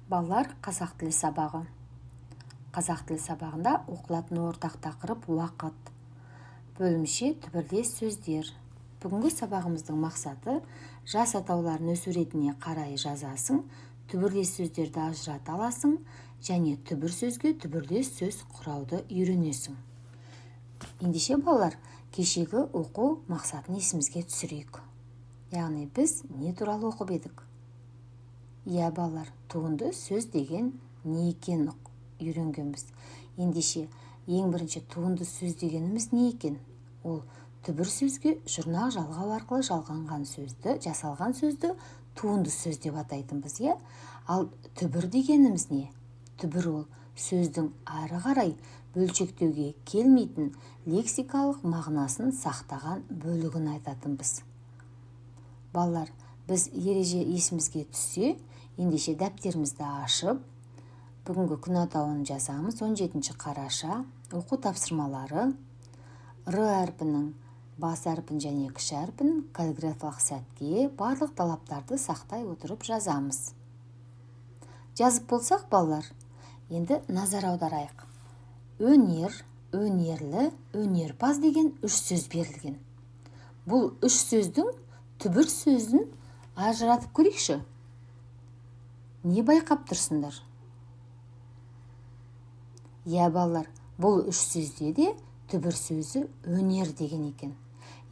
Балалар, қазақ тілі сабағы. Қазақ тілі сабағында оқылатын ортақ тақырып уақыт. Бөлімше түбірлес сөздер. Бүгінгі сабағымыздың мақсаты: жас атауларын өсу ретіне қарай жазасың, түбірлес сөздерді ажырата аласың және түбір сөзге түбірлес сөз құрауды үйренесің. Ендеше, балалар, кешегі оқу мақсатын есімізге түсірейік. Яғни біз не туралы оқып едік? Иә, балалар, туынды сөз деген не екенін үйренгенбіз. Ендеше, ең бірінші туынды сөз дегеніміз не екен? Ол түбір сөзге жұрнақ жалғау арқылы жалғанған сөзді, жасалған сөзді туынды сөз деп атайтынбыз, иә? Ал түбір дегеніміз не? Түбір ол сөздің ары қарай бөлшектеуге келмейтін лексикалық мағынасын сақтаған бөлігін айтатынбыз. Балалар, біз ереже есімізге түссе, ендеше дәптерімізді ашып, бүгінгі күн атауын жазамыз: 17 қараша. Оқу тапсырмалары: р әрпінің бас әрпін және кіші әрпін каллиграфиялық сәтке барлық талаптарды сақтай отырып жазамыз. Жазып болсақ, балалар, енді назар аударайық. Өнер, өнерлі, өнерпаз деген үш сөз берілген. Бұл үш сөздің түбір сөзін ажыратып көрейікші. Не байқап тұрсыңдар? Иә, балалар, бұл үш сөзде де түбір сөзі өнер деген екен.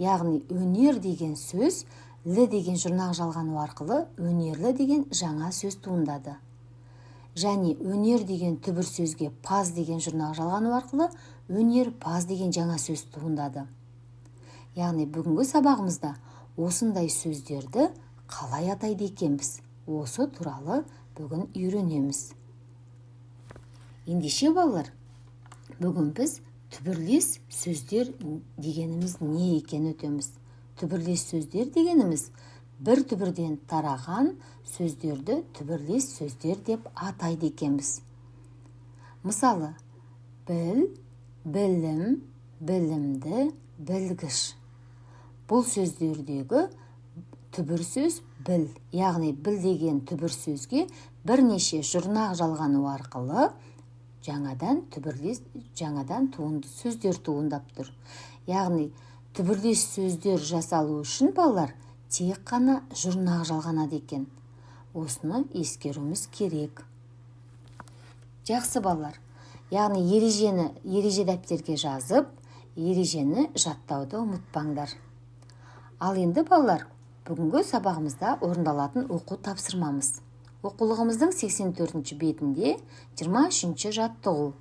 Яғни өнер деген сөз лі деген жұрнақ жалғану арқылы өнерлі деген жаңа сөз туындады. Және өнер деген түбір сөзге паз деген жұрнақ жалғану арқылы өнерпаз деген жаңа сөз туындады. Яғни бүгінгі сабағымызда осындай сөздерді қалай атайды екенбіз, осы туралы бүгін үйренеміз. Ендеше, балалар, бүгін біз түбірлес сөздер дегеніміз не екенін өтеміз. Түбірлес сөздер дегеніміз бір түбірден тараған сөздерді түбірлес сөздер деп атайды екенбіз. Мысалы, біл, білім, білімді, білгіш. Бұл сөздердегі түбір сөз біл, яғни біл деген түбір сөзге бірнеше жұрнақ жалғану арқылы жаңадан түбірлес, жаңадан туынды сөздер туындап тұр. Яғни түбірлес сөздер жасалу үшін, балалар, тек қана жұрнақ жалғанады екен. Осыны ескеруіміз керек. Жақсы, балалар, яғни ережені ереже дәптерге жазып, ережені жаттауды ұмытпаңдар. Ал енді, балалар, бүгінгі сабағымызда орындалатын оқу тапсырмамыз: оқулығымыздың 84 бетінде 23 жаттығу.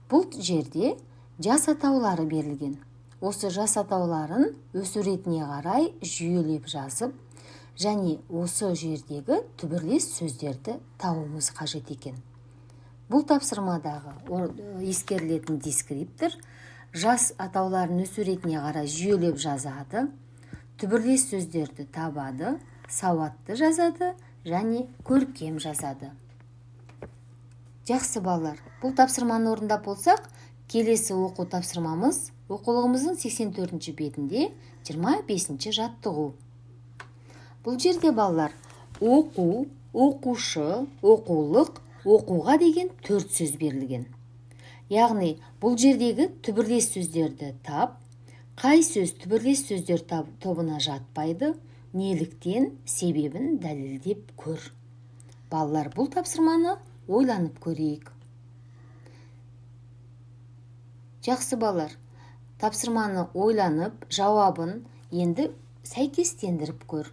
Бұл жерде жас атаулары берілген. Осы жас атауларын өсу ретіне қарай жүйелеп жазып және осы жердегі түбірлес сөздерді табуымыз қажет екен. Бұл тапсырмадағы ескерілетін дескриптор: жас атауларын өсу ретіне қарай жүйелеп жазады, түбірлес сөздерді табады, сауатты жазады және көркем жазады. Жақсы, балалар, бұл тапсырманы орындап болсақ, келесі оқу тапсырмамыз оқулығымыздың 84 бетінде 25 жаттығу. Бұл жерде, балалар, оқу, оқушы, оқулық, оқуға деген төрт сөз берілген. Яғни бұл жердегі түбірлес сөздерді тап, қай сөз түбірлес сөздер тобына жатпайды, неліктен, себебін дәлелдеп көр. Балалар, бұл тапсырманы ойланып көрейік. Жақсы, балалар, тапсырманы ойланып, жауабын енді сәйкестендіріп көр.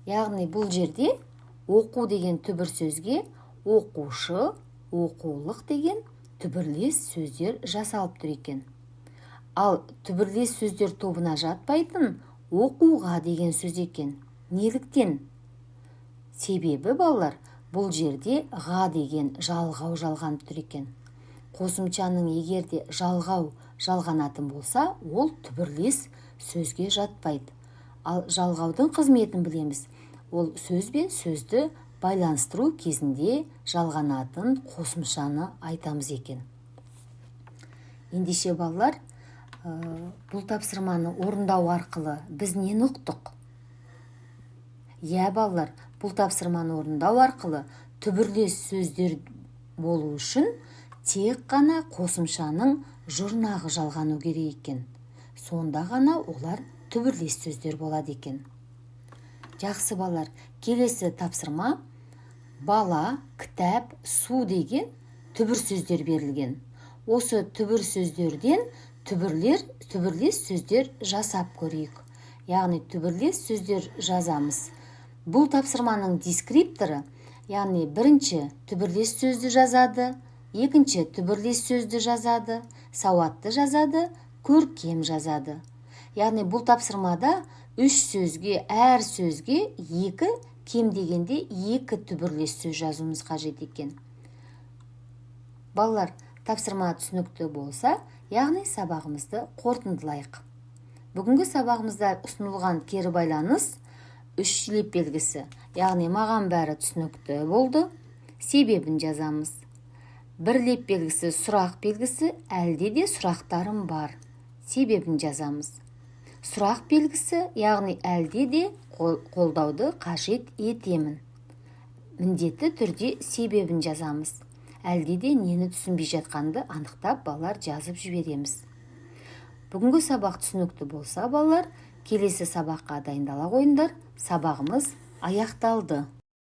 Яғни бұл жерде оқу деген түбір сөзге оқушы, оқулық деген түбірлес сөздер жасалып тұр екен. Ал түбірлес сөздер тобына жатпайтын оқуға деген сөз екен. Неліктен? Себебі, балалар, бұл жерде ға деген жалғау жалғанып тұр екен. Қосымшаның егер де жалғау жалғанатын болса, ол түбірлес сөзге жатпайды. Ал жалғаудың қызметін білеміз: ол сөз бен сөзді байланыстыру кезінде жалғанатын қосымшаны айтамыз екен. Ендеше, балалар, бұл тапсырманы орындау арқылы біз нені ұқтық? Иә, балалар. Бұл тапсырманы орындау арқылы түбірлес сөздер болу үшін тек қана қосымшаның жұрнағы жалғану керек екен. Сонда ғана олар түбірлес сөздер болады екен. Жақсы, балалар, келесі тапсырма: бала, кітап, су деген түбір сөздер берілген. Осы түбір сөздерден түбірлес сөздер жасап көрейік, яғни түбірлес сөздер жазамыз. Бұл тапсырманың дескрипторы, яғни бірінші түбірлес сөзді жазады, екінші түбірлес сөзді жазады, сауатты жазады, көркем жазады. Яғни бұл тапсырмада үш сөзге, әр сөзге екі, кем дегенде екі түбірлес сөз жазуымыз қажет екен. Балалар, тапсырма түсінікті болса, яғни сабағымызды қорытындылайық. Бүгінгі сабағымызда ұсынылған кері байланыс: үш леп белгісі, яғни маған бәрі түсінікті болды, себебін жазамыз. Бір леп белгісі, сұрақ белгісі, әлде де сұрақтарым бар, себебін жазамыз. Сұрақ белгісі, яғни әлде де қолдауды қажет етемін, міндетті түрде себебін жазамыз. Әлде де нені түсінбей жатқанды анықтап, балалар, жазып жібереміз. Бүгінгі сабақ түсінікті болса, балалар, келесі сабаққа дайындала қойыңдар. Сабағымыз аяқталды.